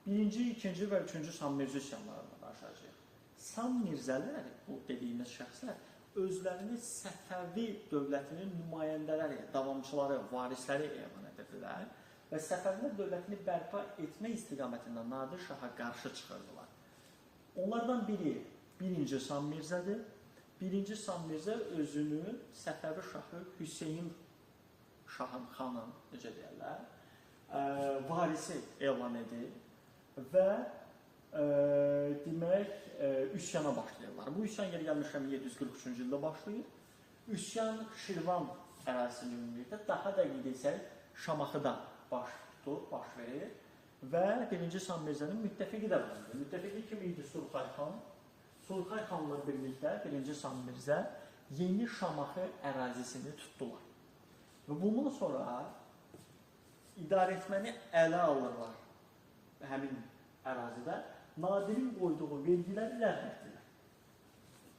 Birinci, ikinci və üçüncü Sam Mirzə üsyanlarından danışacağıq. Sam Mirzələr, bu dediyimiz şəxslər, özlərini Səfəvi dövlətinin nümayəndələri, davamçıları, varisləri elan edirdilər və Səfəvilər dövlətini bərpa etmək istiqamətində Nadir Şaha qarşı çıxırdılar. Onlardan biri birinci Sam Mirzədir. Birinci Sam Mirzə özünü Səfəvi şahı Hüseyn Şahın xanın, necə deyərlər, varisi elan edir və demək, üsyana başlayırlar. Bu üsyan yeri gəlmişəm 1743-cü ildə başlayır. Üsyan Şirvan ərazisinin ümumilikdə, daha dəqiq desək, Şamaxıda baş tutur, baş verir və birinci Sam Mirzənin müttəfiqi də var idi. Müttəfiqi kim idi? Surxay xan. Surxay xanla birlikdə birinci Sam Mirzə yeni Şamaxı ərazisini tutdular. Və bundan sonra idarə etməni ələ alırlar həmin ərazidə. Nadirin qoyduğu vergiləri ləğv etdilər.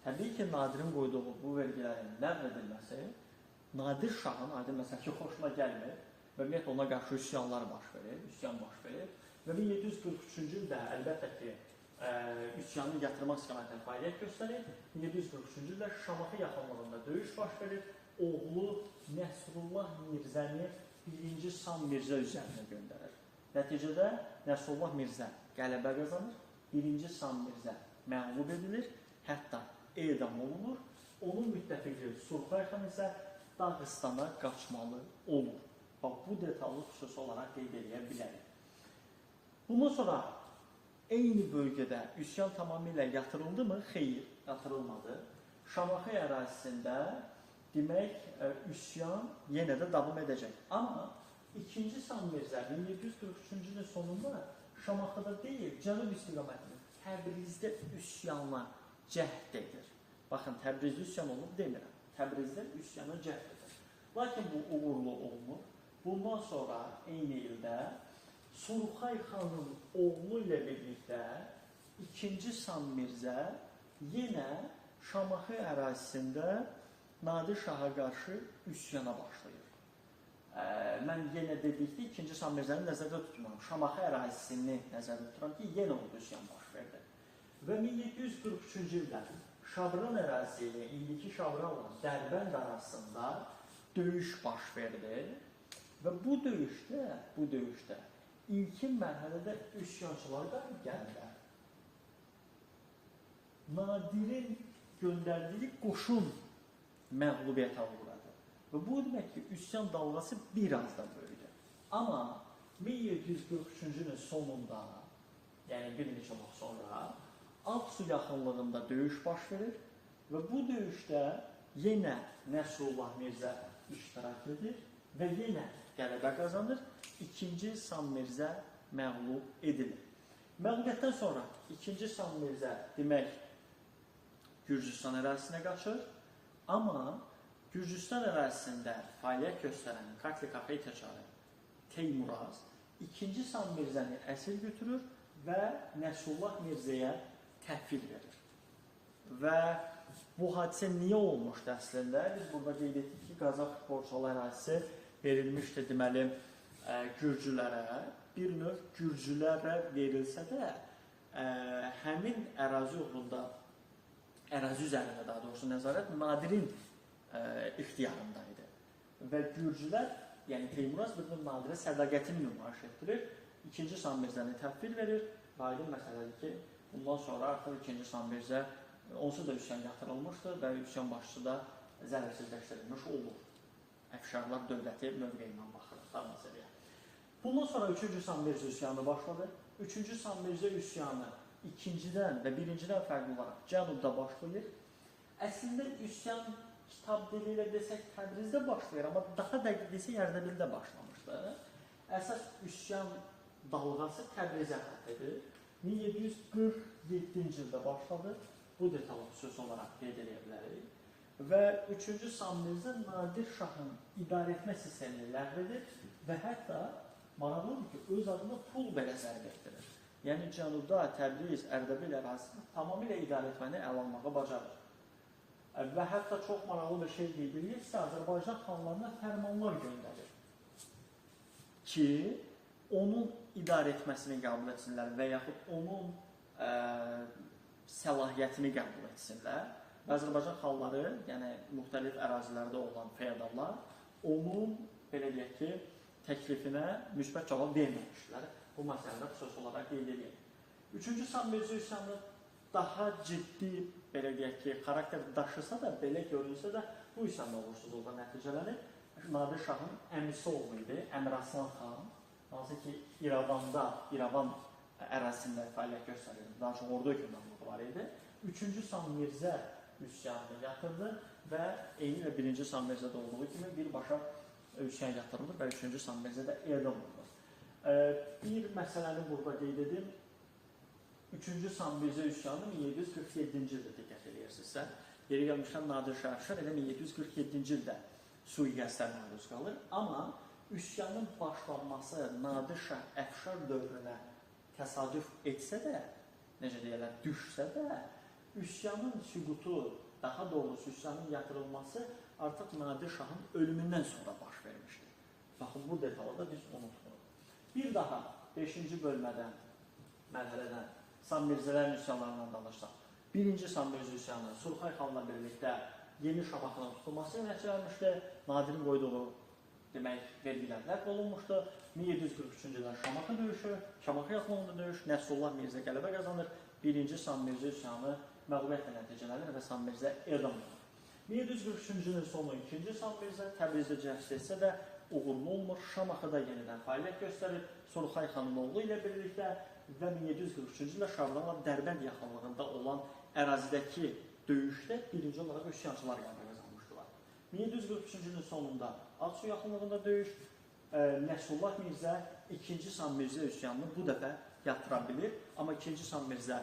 Təbii ki, Nadirin qoyduğu bu vergilərin ləğv edilməsi Nadir Şahın, aydın məsələ ki, xoşuna gəlmir və ümumiyyətlə ona qarşı üsyanlar baş verir, üsyan baş verir. Və 1743-cü ildə əlbəttə ki, üsyanı yatırmaq istiqamətində fəaliyyət göstərir. 1743-cü ildə Şamaxı yaxınlığında döyüş baş verir. Oğlu Nəsrullah Mirzəni birinci Sam Mirzə üzərinə göndərir. Nəticədə Nəsrullah Mirzə qələbə qazanır, birinci Sam Mirzə məğlub edilir, hətta edam olunur. Onun müttəfiqi Surxay xan isə Dağıstana qaçmalı olur. Bax, bu detalı xüsusi olaraq qeyd edə bilərik. Bundan sonra eyni bölgədə üsyan tamamilə yatırıldı mı? Xeyr, yatırılmadı. Şamaxı ərazisində demək, üsyan yenə də davam edəcək. Amma ikinci Sam Mirzə 1743-cü ilin sonunda Şamaxıda deyil, cənub istiqamətində Təbrizdə üsyana cəhd edir. Baxın, Təbrizdə üsyan olub demirəm. Təbrizdə üsyana cəhd edir. Lakin bu uğurlu olmur. Bundan sonra eyni ildə Surxay xanın oğlu ilə birlikdə ikinci Sam Mirzə yenə Şamaxı ərazisində Nadir Şaha qarşı üsyana başlayır. Mən yenə dedikdə ikinci Sam Mirzəni nəzərdə tutmuram. Şamaxı ərazisini nəzərdə tuturam ki, yenə orada üsyan baş verdi. Və 1743-cü ildə Şabran ərazisi ilə indiki Şabranla Dərbənd arasında döyüş baş verdi. Və bu döyüşdə ilkin mərhələdə üsyançılar qalib gəldilər. Nadirin göndərdiyi qoşun məğlubiyyətə uğradı. Və bu demək ki, üsyan dalğası biraz da böyüdü. Amma 1743-cü ilin sonunda, yəni bir neçə vaxt sonra Ağsu yaxınlığında döyüş baş verir və bu döyüşdə yenə Nəsrullah Mirzə iştirak edir və yenə qələbə qazanır. İkinci Sam Mirzə məğlub edilir. Məğlubiyyətdən sonra ikinci Sam Mirzə demək Gürcüstan ərazisinə qaçır, amma Gürcüstan ərazisində fəaliyyət göstərən Kartli Kaxetaçarı Teymuraz ikinci Sam Mirzəni əsir götürür və Nəsrullah Mirzəyə təhvil verir. Və bu hadisə niyə olmuşdu əslində? Biz burada qeyd etdik ki, Qazax Borçalı ərazisi verilmişdi deməli Gürcülərə. Bir növ Gürcülərə verilsə də həmin ərazi uğrunda, ərazi üzərində daha doğrusu nəzarət Nadirin ixtiyarında idi. Və Gürcülər, yəni Teymuraz bir növ Nadirə sədaqətini nümayiş etdirir. İkinci Sam Mirzəni təhvil verir və aydın məsələdir ki, bundan sonra artıq ikinci Sam Mirzə onsuz da üsyan yatırılmışdı və üsyan başçısı da zərərsizləşdirilmiş olur. Əfşarlar dövləti mövqeyindən baxırıq da məsələyə. Bundan sonra üçüncü Sam Mirzə üsyanı başladı. Üçüncü Sam Mirzə üsyanı ikincidən və birincidən fərqli olaraq cənubda başlayır. Əslində üsyan kitab dili ilə desək Təbrizdə başlayır, amma daha dəqiq desək Ərdəbildə başlamışdı. Əsas üsyan dalğası Təbrizə xətt edir. 1747-ci ildə başladı. Bu detalı xüsusi olaraq qeyd edə bilərik. Və 3-cü Sam Mirzə Nadir Şahın idarə etmə sistemini ləğv edir və hətta maraqlıdır ki, öz adına pul belə zərb etdirir. Yəni cənubda Təbriz, Ərdəbil ərazisini tamamilə idarə etməni ələ almağı bacarır. Və hətta çox maraqlı bir şey qeyd edirsə, Azərbaycan xanlarına fərmanlar göndərir ki, onun idarə etməsini qəbul etsinlər və yaxud onun səlahiyyətini qəbul etsinlər. Və Azərbaycan xanları, yəni müxtəlif ərazilərdə olan feodallar onun, belə deyək ki, təklifinə müsbət cavab verməmişdilər. Bu məsələdə xüsusi olaraq qeyd edeyim. Üçüncü Sam Mirza üsyanı daha ciddi, belə deyək ki, xarakter daşısa da, belə görünsə də bu üsyan uğursuzluqla nəticələnir. Nadir Şahın əmisi oğlu idi, Əmiraslan xan, hansı ki İrəvanda, İrəvan ərazisində fəaliyyət göstərirdi. Daha çox orada hökmdarlığı var idi. Üçüncü Sam Mirzə üsyanını yatırdı və eyni ilə birinci Sam Mirzədə olduğu kimi birbaşa üsyan yatırılır və üçüncü Sam Mirzə də edam olunur. Bir məsələni burada qeyd edim. Üçüncü Sam Mirzə üsyanı 1747-ci ildə diqqət edirsinizsə, yeri gəlmişdən Nadir Şah Əfşar elə 1747-ci ildə sui-qəsdə məruz qalır. Amma üsyanın başlanması Nadir Şah Əfşar dövrünə təsadüf etsə də, necə deyirlər, düşsə də, üsyanın süqutu, daha doğrusu üsyanın yatırılması artıq Nadir Şahın ölümündən sonra baş vermişdir. Baxın, bu detalı da biz unutmuruq. Bir daha 5-ci bölmədən, mərhələdən Sam Mirzələrin üsyanlarından danışsaq. Birinci Sam Mirzə üsyanı Surxay xanla birlikdə Yeni Şamaxının tutulması ilə nəticələnmişdi. Nadirin qoyduğu, demək, vergilər ləğv olunmuşdu. 1743-cü ildə Şamaxı döyüşü, Şamaxı yaxınlığında döyüş, Nəsrullah Mirzə qələbə qazanır. Birinci Sam Mirzə üsyanı məğlubiyyətlə nəticələnir və Sam Mirzə edam olunur. 1743-cü ilin sonu ikinci Sam Mirzə Təbrizdə cəhd etsə də uğurlu olmur. Şamaxıda yenidən fəaliyyət göstərir. Surxay xanın oğlu ilə birlikdə və 1743-cü ildə Şavranla Dərbənd yaxınlığında olan ərazidəki döyüşdə birinci olaraq üsyançılar qələbə qazanmışdılar. 1743-cü ilin sonunda Ağsu yaxınlığında döyüş, Nəsrullah Mirzə ikinci Sam Mirzə üsyanını bu dəfə yatıra bilir. Amma ikinci Sam Mirzə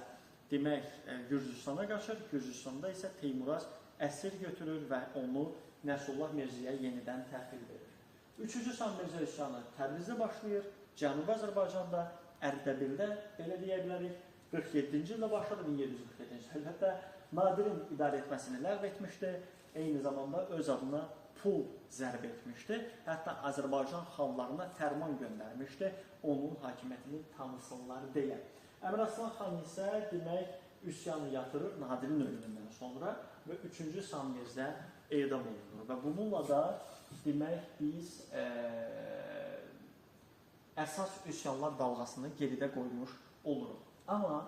demək Gürcüstana qaçır. Gürcüstanda isə Teymuraz əsir götürür və onu Nəsrullah Mirzəyə yenidən təhvil verir. Üçüncü Sam Mirzə üsyanı Təbrizdə başlayır. Cənubi Azərbaycanda, Ərdəbildə, belə deyə bilərik, 47-ci ildə başladı, 1747-ci ildə Nadirin idarə etməsini ləğv etmişdi. Eyni zamanda öz adına pul zərb etmişdi. Hətta Azərbaycan xanlarına fərman göndərmişdi, onun hakimiyyətini tanısınlar deyə. Əmiraslan xan isə demək, üsyanı yatırır Nadirin ölümündən sonra və 3-cü Sam Mirzə edam olunur. Və bununla da demək, biz əsas üsyanlar dalğasını geridə qoymuş oluruq. Amma